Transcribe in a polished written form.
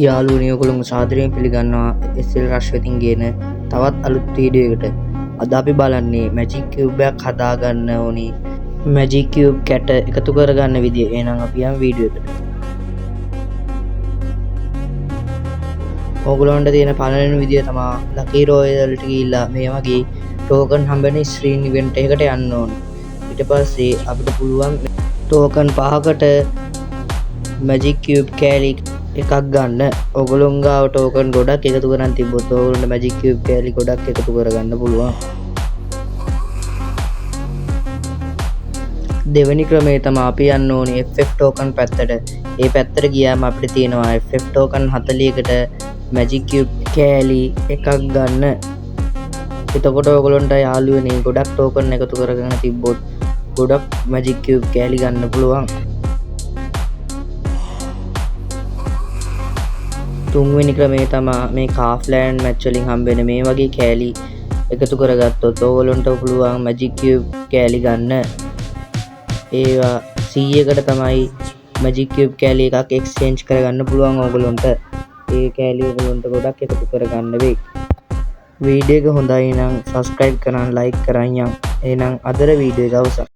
යාළුවනේ, ඔයගොල්ලෝ සාදරයෙන් පිළිගන්නවා SL rush වෙතින් ගේන තවත් අලුත් වීඩියෝ එකකට. අද අපි බලන්නේ මැජික් කියුබ් එකක් හදාගන්න ඕනි මැජික් කියුබ් කැට එකතු කරගන්න විදිය. එහෙනම් අපි යමු වීඩියෝ එකට. ඕගොල්ලන්ට තියෙන පළවෙනි විදිය තමා ලකි රොයල් වලට ගිහිල්ලා මේ වගේ ටෝකන් හම්බෙන ස්ක්‍රීන් ඉවෙන්ට් එකකට යන්න ඕනි. ඊට පස්සේ අපිට පුළුවන් ටෝකන් පහකට මැජික් කියුබ් කෑලි එකක් ගන්න. ඔගොල්ලොන් ගාව ටෝකන් ගොඩක් එකතු කරන් තිබ්බොත් ඔයගොල්ලන්ට මැජික් කියුබ් කෑලි ගොඩක් එකතු කරගන්න පුළුවන්. දෙවැනි ක්‍රමය තමා අපි යන්න ඕනි FF token පැත්තට. ඒ පැත්තට ගියාම අපිට තියෙනවා FF token 40කට මැජික් කියුබ් කෑලි එකක් ගන්න. එතකොට ඔයගොල්ලන්ට යාළුවනේ ගොඩක් ටෝකන් එකතු කරගෙන තිබ්බොත් ගොඩක් මැජික් කියුබ් කෑලි ගන්න පුළුවන්. තුන්වෙනි ක්‍රමය තමා මේ කාෆ්ලෑන්ඩ් මැච් වලින් හම්බෙන මේ වගේ කෑලි එකතු කරගත්තොත් ඕගොල්ලන්ට පුළුවන් මැජික් කියුබ් කෑලි ගන්න. ඒවා 100කට තමයි මැජික් කියුබ් කෑලි එකක් එක්ස්චේන්ජ් කරගන්න පුළුවන් ඕගොල්ලන්ට. ඒ කෑලි ඕගොල්ලන්ට ගොඩක් එකතු කරගන්න වෙයි. වීඩියෝ එක හොඳයි නම් සබ්ස්ක්‍රයිබ් කරන් ලයික් කරන් යන්න. එහෙනම් අදට වීඩියෝ එක අවසන්.